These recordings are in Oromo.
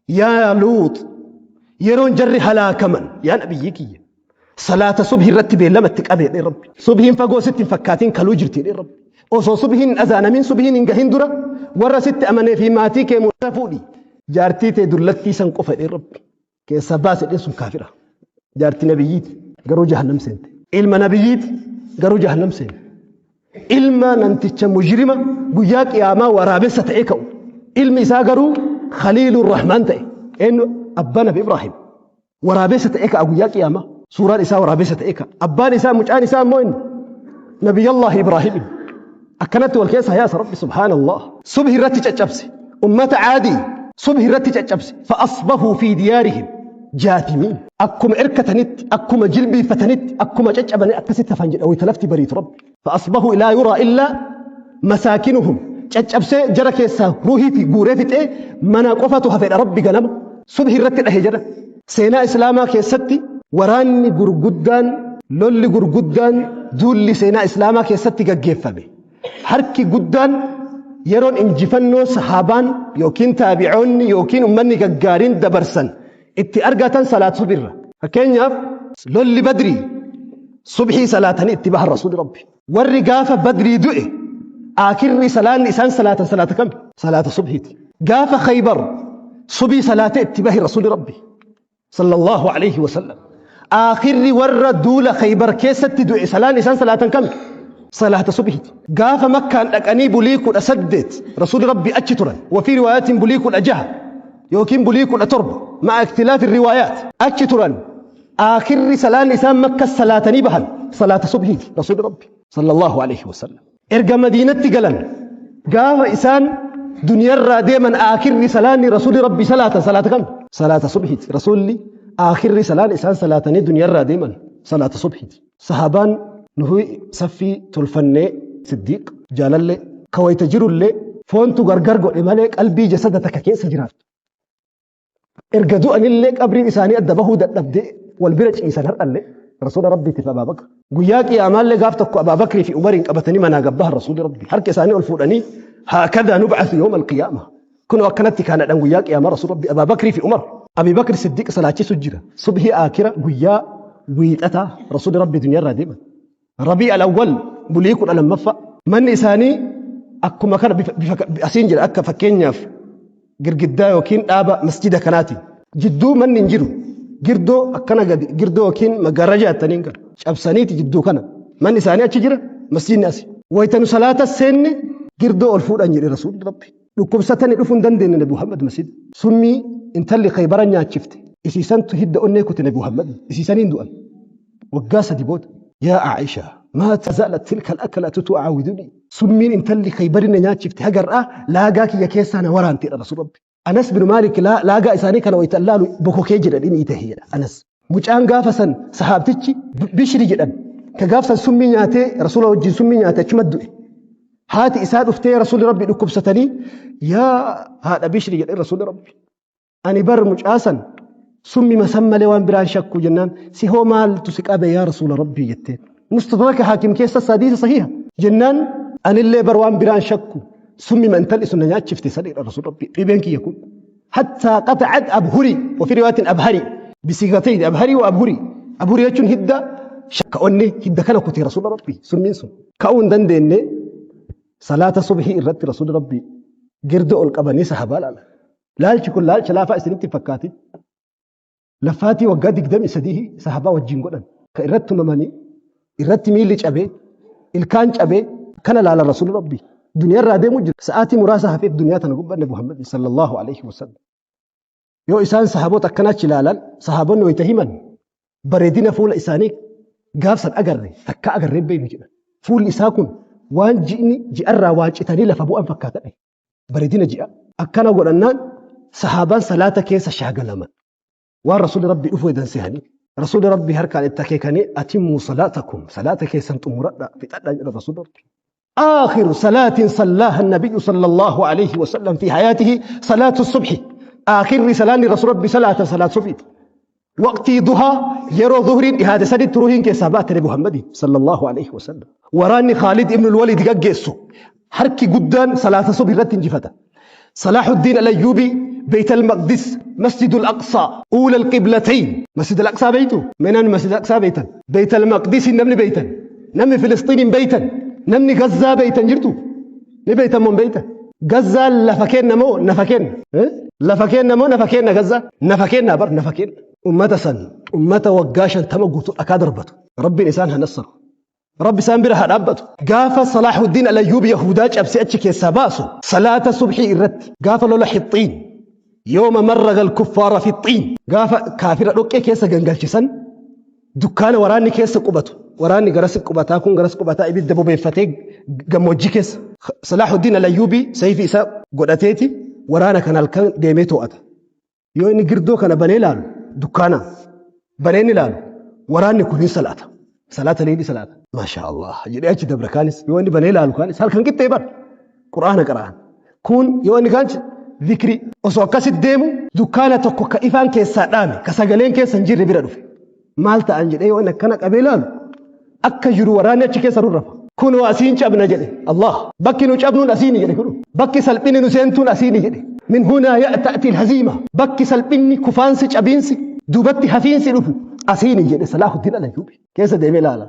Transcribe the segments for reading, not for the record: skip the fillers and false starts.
Yaa Luux, yeroon jarri halaakaman, yaa nabiyyii kiyya, salaata subhii irratti beellama itti qabe jedhee Rabbi. Subhiin fagoo sitti hin fakkaatin kaluu jirti jedhee Rabbi. Osoo subhiin hin azaanamin, subhiin hin gahin dura warra sitti amanee fi maatii kee muraasa fuudhi. Jaartii tee dullattii san qofa jedhee Rabbi. Keessaa baase jedhee sun kaafira. Jaartii nabiyyiiti garuu jahannam seente. Ilma nabiyyiiti garuu jahannam seente. Ilma namticha mujrima guyyaa qiyaamaa waraabessa ta'ee ka'u. Ilmi isaa garuu Khaliilur Rahmaan ta'e. Eenyu? Abbaa Nabi Ibraahim. Waraabessa ta'ee ka'a guyyaa qiyaamaa. Suuraan isaa waraabessa ta'ee ka'a. Abbaan isaa, mucaan isaa immoo inni Nabiyallah Ibraahim. Akkanatti wal keessa yaasa Rabbi, subhaanallah. Subhi irratti caccabse. Ummata Caadii subhi irratti caccabse. Fa'asbahuu fi diyaarihim jaatimiin. Akkuma irkatanitti, akkuma jilbiiffatanitti, akkuma caccabanii akkasitti hafan jedha wayita lafti bariitu Rabbi. Fa'asbahuu laa yuraa illaa masaakinuhum. Caccabsee jara keessaa ruuhii fi guuree fixee mana qofatu hafedha Rabbi ganama. Subhi irratti dhahe jedha. Seenaa Islaamaa keessatti waraanni gurguddaan, lolli gurguddaan, duulli seenaa Islaamaa keessatti gaggeeffame harki guddaan yeroon injifannoo sahaabaan yookiin taabi'oonni yookiin ummanni gaggaariin dabarsan itti argatan salaat subhiirra. Fakkeenyaaf, lolli Badrii subhii salaatanii itti bahan Rasuulli Rabbi. Warri gaafa Badrii du'e aakirri salaanni isaan salaatan salaata kami? Salaata subhiiti. Gaafa Khaybar subii salaatee itti bahe Rasuulli Rabbi sallallahu alayhi wa sallam. Aakhirri warra duula Khaybar keessatti du'e salaan isaan salaatan kami? Salaata subhiiti. Gaafa Makkaan dhaqanii bulii 18 Rasuulli Rabbi achi turan. Wafii riwaayatiin bulii 16 yookiin bulii 17, ma'a ikhtilaafi riwaayaat, achi turan. Aakhirri salaan isaan Makka salaatanii bahan salaata subhiiti Rasuulli Rabbi sallallahu alayhi wa sallam. Erga Madiinatti galan, gaafa isaan duniyarraa deeman, aakhirri salaanni Rasuulli Rabbi salaatan salaata kami? Salaata subhiiti. Rasuulli aakhirri salaan isaan salaatanii duniyarraa deeman salaata subhiiti. Sahaabaan nuhi saffii tolfannee, Siddiiq jaalallee ka wayita jirullee foontu gargar godhe malee qalbii jasada takka keessa jiraattu. Erga du'anillee qabriin isaanii adda bahuu dadhabdee wal bira ciisan har'allee Rasuula Rabbiitiif Abaa Bakr. Guyyaa qiyaamaallee gaaf tokko Abaa Bakrii fi Umariin qabatanii manaa gabbahan Rasuulli Rabbi. Harka isaanii ol fuudhanii, haakadhaa nub'athu yawma alqiyaama. Kunoo akkanatti kaanadhan guyyaa qiyaamaa Rasuul Rabbi Abaa Bakrii fi Umar. Abii Bakr Siddiq salaachisu jira. Subhii aakira guyyaa wiixataa Rasuulli Rabbi duniyaarraa deeman. Rabii al-awwal bulii 12ffaa. Manni isaanii akkuma kana bifa asiin jira, akka fakkeenyaaf girgiddaa yookiin dhaaba masjida kanaati. Jidduu manni hin jiru. Girdoo akkana gadi girdoo yookiin maggaarrajaa jettaniin kana cabsaniiti jidduu kana. Manni isaanii achi jira, masjidni asi. Wayita nu salaata seenne girdoo ol fuudhan jedhe Rasuulli Rabbi. Dhukkubsatanii dhufuu hin dandeenye Nabi Muhammad masjida. Summii intalli Khaybara nyaachifte. Isiisantu hidda onnee kute Nabi Muhammad. Isiisaniin du'an. Waggaa 3 booda. Yaa Aisha, maa tazaalat tilka al-akalatu tu'aawiduni. Summiin intalli Khaybarin na nyaachifte hagar'aa laagaa kiyya keessaa na waraanteedha Rasuul Rabbi. Anas bin Maalik laagaa isaanii kana wayita laalu bokokee jedha dhimii tahe jedha Anas. Mucaan gaafa san sahaabtichi Bishri jedhan ka gaaf san summii nyaatee Rasuula wajjin summii nyaate achuma du'e. Haati isaa dhuftee Rasuulli Rabbi dhukkubsatanii, yaa haadha Bishri jedhee Rasuulli Rabbi. Ani bar mucaa san summima san malee waan biraan shakku jennaan, si hoo maaltu si qabe yaa Rasuula Rabbii jetteen. Mustadraka Haakim keessa hadiisa sahiha. Jennaan, anillee bar waan biraan shakku, summima intalli sun na nyaachifte sanidha Rasuul Rabbi dhibeen kiyya kun. Hattaa qata'at abhuri wa fi riwaayatin abhari bisigatayni abhari wa abhuri. Abhuri jechuun hidda shakka onnee, hidda kana kutee Rasuula Rabbii summiin sun. Ka'uu hin dandeenye. Salaata subhii irratti Rasuulli Rabbii girdoo ol qabanii sahabaa laala. Laalchi kun laalcha laafaa isinitti hin fakkaatin. Laffaatii waggaa 23 sahabaa wajjin godhan. Ka irratti tumamanii, irratti miilli cabee, ilkaan cabee kana laalan Rasuulli Rabbii. Duniyaarraa deemuu jira. Sa'aatii muraasa hafeef duniyaa tana gubbanne Muhammad sallallahu alaihi wasallam. Yoo isaan sahaboota akkana achi ilaalan, sahaabonni wayita himan, bareedina fuula isaanii gaafsan agarre takka agarree beeknu jedhan. Fuulli isaa kun waan ji'ni ji'arraa waa citanii lafa bu'an fakkaata. Bareedina ji'a. Akkana godhannaan sahaabaan salaata keessa shaagalaman. Waan Rasuulli Rabbii dhufuu edan sehanii. Rasuulli Rabbii harkaan itti akeekanii, atimmuu salaatakum, salaata keessan xumuradha, fixadha jedha Rasuulli Rabbii. آخر صلاة صلاها النبي صلى الله عليه وسلم في حياته صلاة الصبح. آخر صلاة رسول ربي صلاة صلاة الصبح. وقتي ضحى يرو ظهر هذا سد تروهين كسابات محمد صلى الله عليه وسلم. Waraanni Khaalid ibn al-Walid gaggeessu harki guddaan salaata subhi irratti injifata. Salaahuddin al-Ayyubi بيت المقدس، مسجد الأقصى، أولى القبلتين. مسجد الأقصى بيته منان، مسجد الأقصى بيتا، بيت المقدس نمني بيتا، نمني فلسطين بيتا، نمني غزة بيتا جرتو ni beeytan moo beeytan? Gazzaan lafa kenna moo nafa kenna? Lafa kenna moo nafa kenna Gazzaa? Nafa kenna bar, nafa kenna. Ummata san, ummata waggaa 50 guutuu dhakaa darbatu. Rabbiin isaan haa nassaru. Rabbi isaan bira haa dhaabbatu. Gaafa Salaahuddin Alayyuub Yahudaa cabsee achi keessaa baasu salaata subhii irratti, gaafa lola Hixxiin, yooma marraga al-kuffaara fixxiin, gaafa kaafira dhoqqee keessa gangalchisan, dukkaana waraanni keessa qubatu, waraanni garas qubataa, kun garas qubataa, ibidda bobeeffatee gammoojjii keessa Salaahuddin Alayyuubii sayfii isaa godhateeti waraana kana halkan deemee to'ata. Yoo inni girdoo kana banee ilaalu, dukkaana banee inni ilaalu, waraanni kun hin salaata. Salaata leelii salaata. Maasha Allah jedhee achi dabra. Kaanis yoo inni banee ilaalu, kaanis halkan qixxee bar Qur'aana qara'an. Kun yoo inni kaan zikri osoo akkasitti deemu, dukkaana tokko ka ifaan keessaa dhaame, ka sagaleen keessa hin jirre bira dhufe. Maal ta'an jedhee yoo inni akkana qabee ilaalu, akka jiru waraanni achi keessa rurrafa. Kunoo asiin cabna jedhe. Allah, bakki nu cabnuun asiini jedhe, kunu bakki salphinni nu seentuun asiini jedhe. من هنا تأتي الهزيمة, bakki salphinni, kufaansi, cabiinsi, duubatti hafiinsi dhufu asiini jedhe. Salaahuddin Alayyuubi keessa deemee ilaala.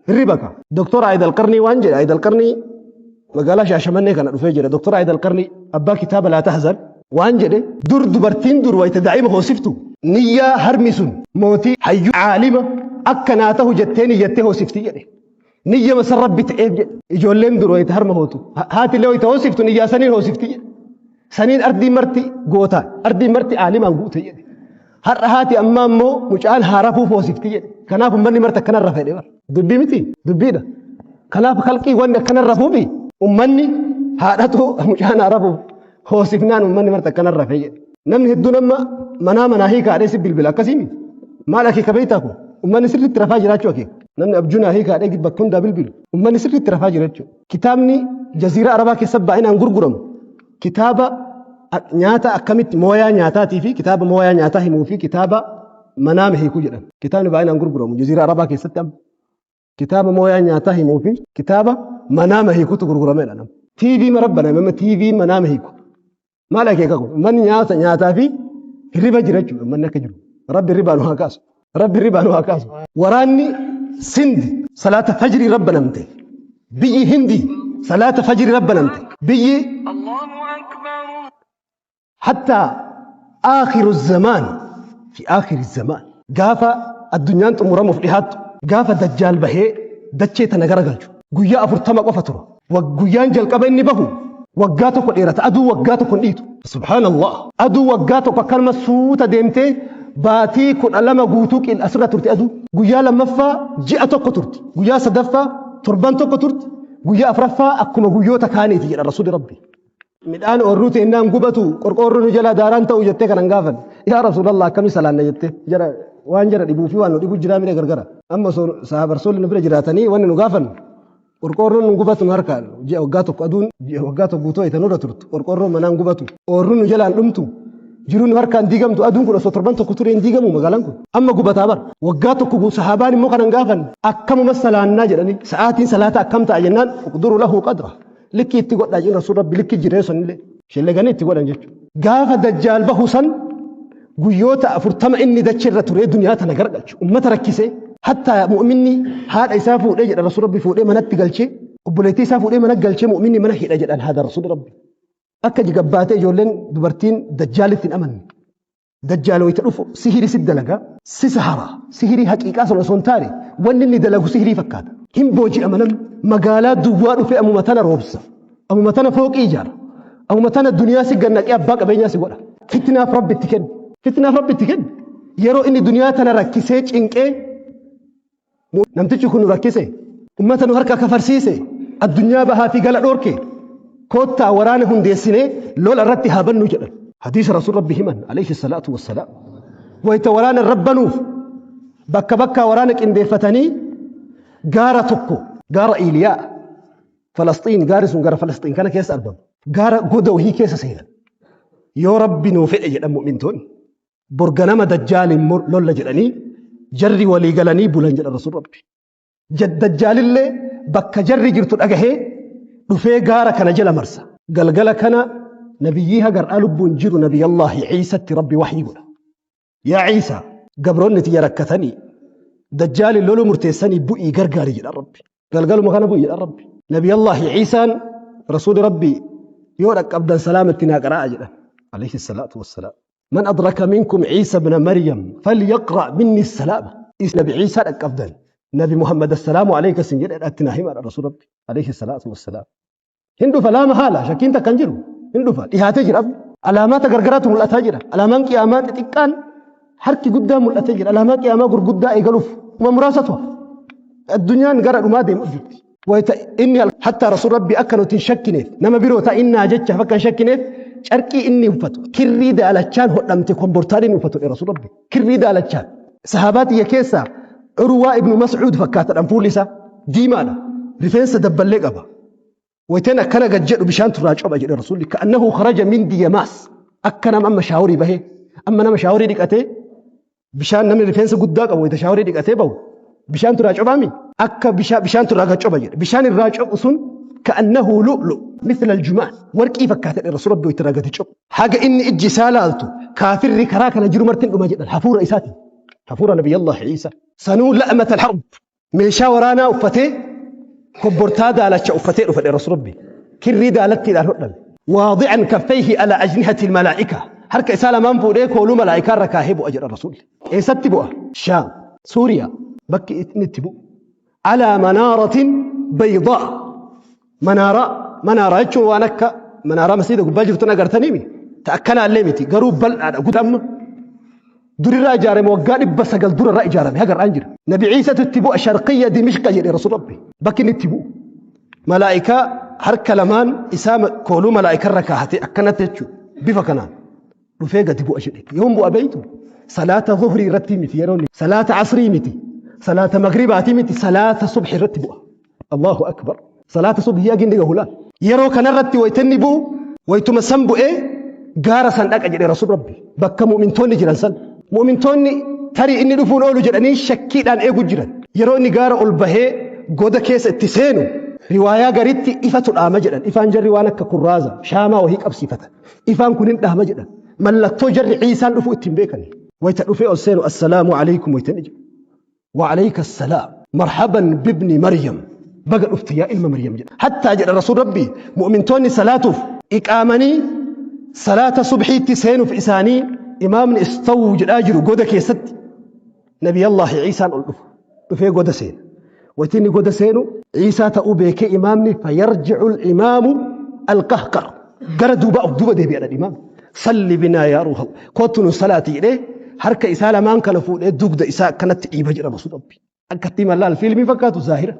Hirriba ka. Doktor Aayid Alqarnii waan jedhe, Aayid Alqarnii magaalaa Shaashamannee kana dhufee jira. Doktor Aayid Alqarnii, abbaa kitaaba Laa Tahzan, waan jedhe: dur dubartiin dur wayita daa'ima hoosiftu, niyyaa harmi sun mootii, hayyuu, caalima akka naa tahu jettee niyyattee hoosifti jedhe. Niyya masa Rabbi ta'eef jedhe. Ijoolleen dur wayita harma hootu, haati illee wayita hoosiftu, niyyaa saniin hoosifti jedhe. Saniin ardii marti gootaan, ardii marti aalimaan guute jedhe. Har'a haati ammaa immoo mucaan haarafuuf hoosifti jedhe. Kanaaf ummanni marti akkana rafa jedhe bara. Dubbii miti, dubbiidha. Kanaaf kalqii wanni akkana rafuufi ummanni haadhatu mucaan haarafuuf hoosifnaan ummanni marti akkana rafe jedhe. Namni hedduun amma manaa manaa hiikaadhee si bilbila, akkasii miti. Maal akeeka beektaa kun? Ummanni sirriitti rafaa jiraachuu akeeka. Namni abjuu naa hiikaadhee bakka hundaa bilbilu. Ummanni sirriitti rafaa jira jechuudha. Kitaabni Jaziiraa Arabaa keessa baay'inaan gurguramu kitaaba nyaata akkamitti mooyaa nyaataatii fi kitaaba mooyaa nyaataa himuu fi kitaaba manaama hiikuu jedhama. Kitaabni baay'inaan gurguramu Jaziiraa Arabaa keessatti amma kitaaba mooyaa nyaataa himuu fi kitaaba manaama hiikuutu gurgurameedha nama. TV marabbana nama TV manaama hiiku. Maal akeeka kun? Manni nyaata nyaataa fi hirriba jira jechuudha. Manni akka jiru. Rabbi hirribaa nu haa kaasu. Rabbi hirribaa nu haa kaasu. Waraanni Sindi salaata fajrii rabbanamte. Biyyi Hindii salaata fajrii rabbanamte. Biyyi الله أكبر. حتى آخر الزمان، في آخر الزمان، gaafa addunyaan xumuramuuf dhihaattu, gaafa Dajjaal bahee dachee tana garagalchu, guyyaa 40 qofa tura. Guyyaan jalqaba inni bahu waggaa tokko dheerata. Aduu waggaa tokko hin dhiitu. Subhaan Allah, aduu waggaa tokko akkanuma suuta deemtee baatii 12 guutuu qil asirra turte aduu. Guyyaa lammaffaa ji'a tokko turti, guyyaa sadaffaa torban tokko turti, guyyaa afuraffaa akkuma guyyoota kaaniiti jedha Rasuuli Rabbi. Midhaan oorruu teennaan gubatu, qorqoorroo nu jala daaraan ta'u jettee kanan gaafan. Yaa Rasuulallah, akkami salaanna jettee jara waan jara dhibuu fi waan nu dhibu jiraa mire gargara. Amma osoo sahaaba Rasuulli nu bira jiraatanii, wanni nu gaafan qorqoorroon nu gubatu nu harkaan ji'a waggaa tokko, aduun ji'a waggaa tokko guutuu ayita nurra turtu, qorqoorroon manaan gubatu, oorruun nu jalaan dhumtu, jiruun nu harkaan diigamtu. Aduun kun osoo torban tokko ture hin diigamu, magaalaan kun amma gubataa bara waggaa tokko. Sahaabaan immoo kanan gaafan akkamuma salaannaa jedhanii, sa'aatiin salaata akkam ta'a jennaan, اقدروا له قدره, likki itti godhaa jedhan Rasuul Rabbi. Likki jiree sanillee shelleganii itti godhan jechuudha. Gaafa Dajjaal bahu san, guyyoota 40 inni dachirra turee duniyaa tana gargalchu, ummata rakkisee, hatta mu'minni haadha isaa fuudhee jedha Rasuul Rabbi, fuudhee manatti galchee, obboleettii isaa fuudhee mana galchee, mu'minni mana hidha jedhan haadha Rasuul Rabbi. Akka gabbaatee ijoolleen dubartiin Dajjaalitti hin amanne. Dajjaal wayita dhufu sihirii si dalagaa, si sahara, sihirii haqiiqaa sun osoo hin taane wanni inni dalagu sihirii fakkaata. Hin booji'ama namni, magaalaa duwwaa dhufee ammuma tana roobsa, ammuma tana fooqii ijaara, ammuma tana duniyaa si gannaqee abbaa qabeenyaa si godha. Fitnaaf Rabbi itti kenna. Fitnaaf Rabbi itti kenna. Yeroo inni duniyaa tana rakkisee cinqee, namtichi kun nu rakkise, ummata nu harka kafarsiise, addunyaa bahaa fi gala dhoorke, koottaa waraana hundeessinee lola irratti haa bannu jedhan. Hadiisa Rasuul Rabbi himan عليه الصلاة والسلام. Wayita waraana rabbanuuf bakka bakkaa waraana qindeeffatanii, gaara tokko, gaara Iiliyaa, Falasxiin, gaarri sun gara Falasxiin kana keessa argama. Gaara goda wahii keessa seenan. Yoo Rabbi nuu fedhe jedhan mu'mintoonni, borganama Dajjaaliin lolla jedhanii jarri walii galanii bulan jedhan Rasuul Rabbi. Dajjaalillee bakka jarri jirtu dhagahee dhufee gaara kana jala marsa. Galgala kana Nabiyyii hagar'aa lubbuun jiru Nabiyallaahi Ciisatti Rabbi waxyii godha. Yaa Ciisaa gabroonni tiyya rakkatanii dajjaaliin loluu murteessanii bu'ii gargaari jedha Rabbi. Galgaluma kana bu'i jedha Rabbi. Nabiyallaahi Ciisaan Rasuuli Rabbi yoo dhaqqabdan salaama itti naa qaraa'a jedhan. Alayhi salaatu wassalaam. Man adraka minkum Ciisa ibna Maryam falyaqra' minni salaama. Is Nabi Ciisaa dhaqqabdan Nabi Muhammad assalaamu alayka sin jedhe itti naa himaadha Rasuul Rabbi. Alayhi salaatu wassalaam. Hin dhufa laa mahaala shakkiin takka hin jiru. Hin dhufa dhihaatee jira. Alaamaata gargaraatu mul'ataa jira. Alaamaan qiyaamaa xixiqqaan harki guddaa mul'atee jira. Alaamaa qiyaamaa gurguddaa eegaluuf uma muraasatu hafa. Addunyaan gara dhumaa deemu jirti. Wayita inni hattaa rasuul rabbi akka nuti hin shakkineef nama biroo ta'innaa jechaaf akka hin shakkineef carqii inni uffatu kirrii daalachaan hodhamte kombortaan inni uffatu rasuul rabbi kirrii daalachaan. Sahaabaa tiyya keessaa Urwaa ibnu Mas'uud fakkaatadhaan fuulli isaa diimaadha. Rifeensa dabballee qaba. Wayteen akkana gad jedhu bishaan turraa copha jedhe rasuulli ka'annahu kharaja min diyamaas akka nama amma shaaworii bahee amma nama shaaworii dhiqatee bishaan namni rifeensa guddaa qabu wayta shaaworii dhiqatee bahu bishaan turraa cophaami akka bishaan turraa gad copha jedhe bishaan irraa cophu sun ka'annahu lu'lu mithla aljumaan warqii fakkaata jedhe rasuul rabbi wayta irraa gadi cophu haga inni ijji isaa laaltu kaafirri karaa kana jiru martin dhuma jedhan hafuura isaatiin hafuura nabiyyallahi Iisa sanuu la'mata alharb Meeshaa waraanaa uffatee kobbortaa daalacha uffatee dhufa jedhe Rasuul Rabbi. Kirrii daalattiidhaan hodhame. Waadi'an kaffayhi ala ajnihati malaa'ika. Harka isaa lamaan fuudhee kooluu malaa'ikaa irra kaahee bu'a jedha Rasuulli. Eessatti bu'a? Shaam, Suuriyaa, bakki inni itti bu'u. Alaa manaaratin baydaa. Manaaraa, manaaraa jechuun waan akka manaaraa masjiida gubbaa jirtu agartaniimi. Ta akkanaallee miti garuu bal'aadha guddaa amma. Durirraa ijaarame waggaa 900 durarraa ijaarame haga har'aan jira. Nabi Ciisatu itti bu'a sharqiyya Dimishqa jedhe Rasuul Rabbi. Bakki inni itti bu'u. Malaa'ikaa harka lamaan isaa kooluu malaa'ikarra kaahate akkanatti jechuudha. Bifa kanaan dhufee gadi bu'a jedhe. Yoom bu'a beektu? Salaata zuhrii irratti miti yeroo inni. Salaata asrii miti. Salaata magribaati miti. Salaata subhi irratti bu'a. Allahu akbar. Salaata subhii hagi inni gahu laal. Yeroo kanarratti wayita inni bu'u wayituma san bu'ee gaara san dhaqa jedhe Rasuul Rabbi. Bakka mu'mintoonni jiran san. Mu'mintoonni tarii inni dhufuun oolu jedhanii shakkiidhaan eegu jiran. Yeroo inni gaara ol bahee goda keessa itti seenu riwaayaa garitti ifatu dhaama jedhan. Ifaan jarri waan akka kurraaza shaamaa wahii qabsiifatan. Ifaan kun hin dhaama jedhan. Mallattoo jarri Ciisaan dhufuu ittiin beekan. Wayita dhufee ol seenu assalaamu alaikum wayita inni jedhu. وعليك السلام مرحبا بابن مريم baga dhufte yaa ilma Maryam jedha. Hattaa jedha Rasuul Rabbi mu'mintoonni salaatuuf iqaamanii salaata subhiitti seenuuf isaanii imaamni istawuu jedhaa jiru goda keessatti Nabiyallaahi Ciisaan ol dhufa. Dhufee goda seena. Waytii inni goda seenu Ciisaa ta'uu beekee imaamni fayarji'u imaamu alqahqar gara duubaa of duuba deebi'a dha imaamni. Salli binaa yaa ruuha kottu nu salaati jedhee harka isaa lamaan kana fuudhee dugda isaa akkanatti dhiiba jedha Rasuul Rabbi. Akkatti mallaal fiilmii fakkaatu zaahira.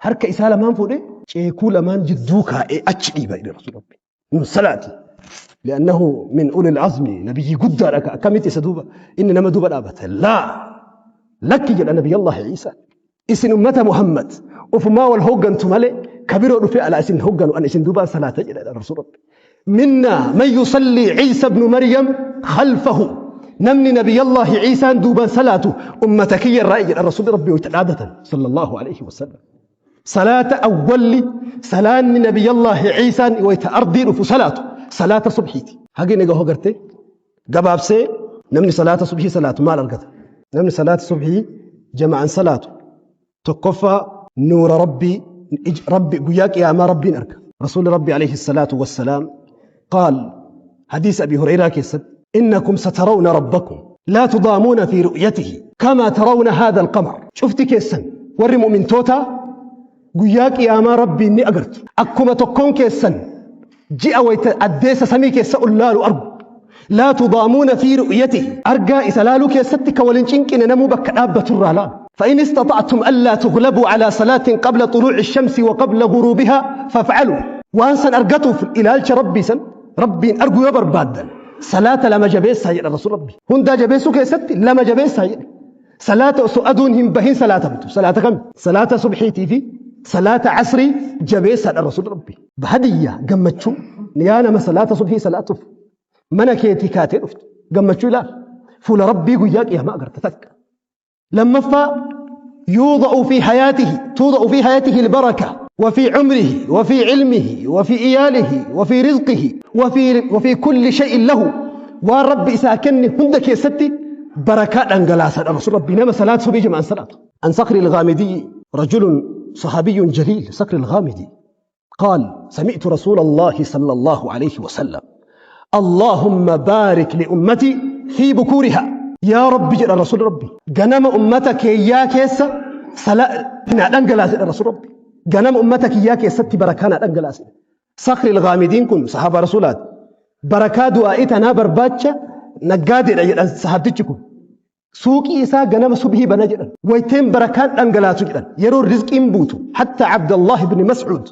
Harka isaa lamaan fuudhee ceekuu lamaan jidduu kaa'ee achi dhiiba jedha Rasuul Rabbi. Nu salaati. لأنه من أولي العزم نبي guddaadha akkamitti isa duuba inni nama duuba dhaabate laa lakki jedha Nabiy Allah Ciisaa. Isin ummata Muhammad ufumaa wal hooggantu malee ka biroo dhufee alaa isin hoogganu an isin duubaan salaata jedha Rasuul Rabbi. Minna man yusallii Ciisa ibnu Maryam khalfahu namni Nabiyallaahi Ciisaan duubaan salaatu ummata kiyya irraa jedha Rasuulli Rabbi wayita dhaadatan sallallahu alayhi wasallam. Salaata awwalli salaanni Nabiyallaahi Ciisaan wayita ardii dhufu salaatu salaata subhiiti. Hagi ni gahu gartee gabaabsee namni salaata subhii salaatu maal argata? Namni salaata subhii jama'an salaatu tokkoffaa nuura Rabbii Rabbi guyyaa qiyaamaa Rabbiin arga. Rasuulli Rabbi alayhi salaatu wassalaam qaal hadiisa Abi Hureyraa keessatti innakum satarawna rabbakum laa tudaamuuna fi ru'yatihi kamaa tarawna haadha alqamar. Cufti keessan warri mu'mintootaa guyyaa qiyaamaa Rabbiin ni agartu. Akkuma tokkoon keessan ji'a wayta addeessa samii keessa ol laalu argu. Laa tudaamuuna fi ru'yatihi. Argaa isa laaluu keessatti ka wal hin cinqine namuu bakka dhaabbatu irraa laalu. فإن استطعتم ألا تغلبوا على صلاة قبل طلوع الشمس وقبل غروبها فافعلوا. وان سن أرقتوا في إلالش ربي سن ربي أرجو يبر بادا صلاة لما جبيس هي رسول ربي هندا جبيسو كيست لما جبيس هي صلاة سؤدون هم بهين صلاة بتو صلاة كم صلاة صبحي في صلاة عصري جبيس الرسول ربي بهدية قمتشو نيانا ما صلاة صبحي صلاة mana keetii kaatee dhuftu gammachuu ilaal fuula rabbii guyyaa qiyaamaa agarta takka lammaffaa yuuda'u fi hayaatihi tuuda'u fi hayaatihi albaraka وفي عمره وفي علمه وفي إياله وفي رزقه وفي كل شيء له. Waan Rabbi isaa kenne hunda keessatti barakaa dhangalaasadha Rasuul Rabbi nama salaata subii jamaan salaatu. عن صخر الغامدي، رجل صحابي جليل، صخر الغامدي، قال: سمعت رسول الله صلى الله عليه وسلم: اللهم بارك لأمتي في بكورها. يا ربي jedha Rasuul Rabbi, ganama ummata kiyyaa keessa naa dhangalaase Rasuul Rabbi, ganama ummata kiyyaa keessatti barakaa naa dhangalaase. Sakri Ilgaamidiin kun sahaaba Rasuulaati. Barakaa du'aa'ii tanaa barbaacha naggaadeedha jedhan. Sahaabtichi kun suuqii isaa ganama subhii bana jedhan. Wayteen barakaan dhangalaatu jedhan, yeroo rizqiin buutu. Hatta Abdallah ibn Mas'ud